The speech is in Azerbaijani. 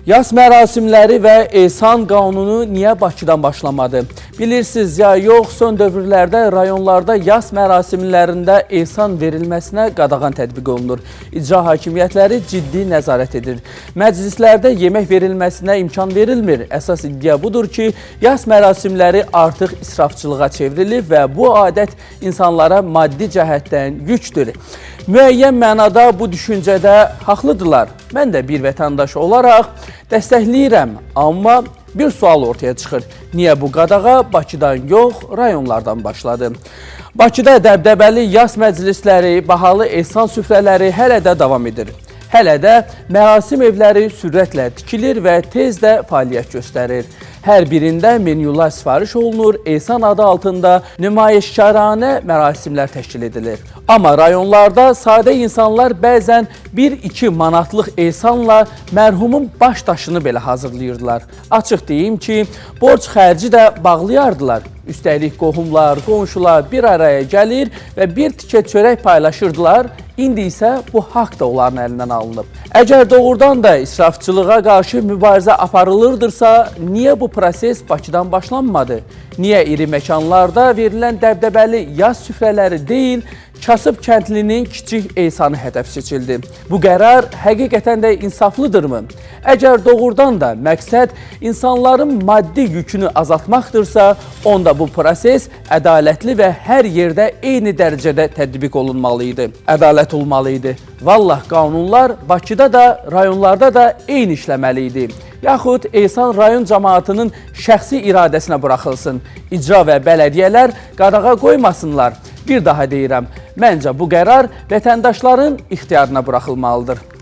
Yas mərasimləri və Ehsan qanunu niyə Bakıdan başlamadı? Bilirsiniz ya yox, son dövrlərdə rayonlarda yas mərasimlərində ehsan verilməsinə qadağan tətbiq olunur. İcra hakimiyyətləri ciddi nəzarət edir. Məclislərdə yemək verilməsinə imkan verilmir. Əsas iddia budur ki, yas mərasimləri artıq israfçılığa çevrilib və bu adət insanlara maddi cəhətdən yükdür. Müəyyən mənada bu düşüncədə haqlıdırlar. Mən də bir vətəndaş olaraq dəstəkləyirəm, amma bir sual ortaya çıxır. Niyə bu qadağa Bakıdan yox, rayonlardan başladı? Bakıda dəbdəbəli yas məclisləri, bahalı ehsan süfrələri hələ də davam edir. Hələ də mərasim evləri sürətlə tikilir və tez də fəaliyyət göstərir. Hər birində menyular sifariş olunur, ehsan adı altında nümayişkaranə mərasimlər təşkil edilir. Amma rayonlarda sadə insanlar bəzən 1-2 manatlıq ehsanla mərhumun baş daşını belə hazırlayırdılar. Açıq deyim ki, borc xərci də bağlayardılar. Üstəlik qohumlar, qonşular bir araya gəlir və bir tikə çörək paylaşırdılar. İndi isə bu haqq da onların əlindən alınıb. Əgər doğrudan da israfçılığa qarşı mübarizə aparılırdırsa, niyə bu proses Bakıdan başlanmadı? Niyə iri məkanlarda verilən dəbdəbəli yaz süfrələri deyil, kasıb kəndlinin kiçik ehsanı hədəf seçildi? Bu qərar həqiqətən də insaflıdırmı? Əgər doğrudan da məqsəd insanların maddi yükünü azaltmaqdırsa, onda bu proses ədalətli və hər yerdə eyni dərəcədə tətbiq olunmalı idi. Ədalət olmalı idi. Vallah qanunlar Bakıda da, rayonlarda da eyni işləməli idi. Yaxud Ehsan rayon cəmaatının şəxsi iradəsinə buraxılsın. İcra və bələdiyyələr qadağa qoymasınlar. Bir daha deyirəm, məncə bu qərar vətəndaşların ixtiyarına buraxılmalıdır.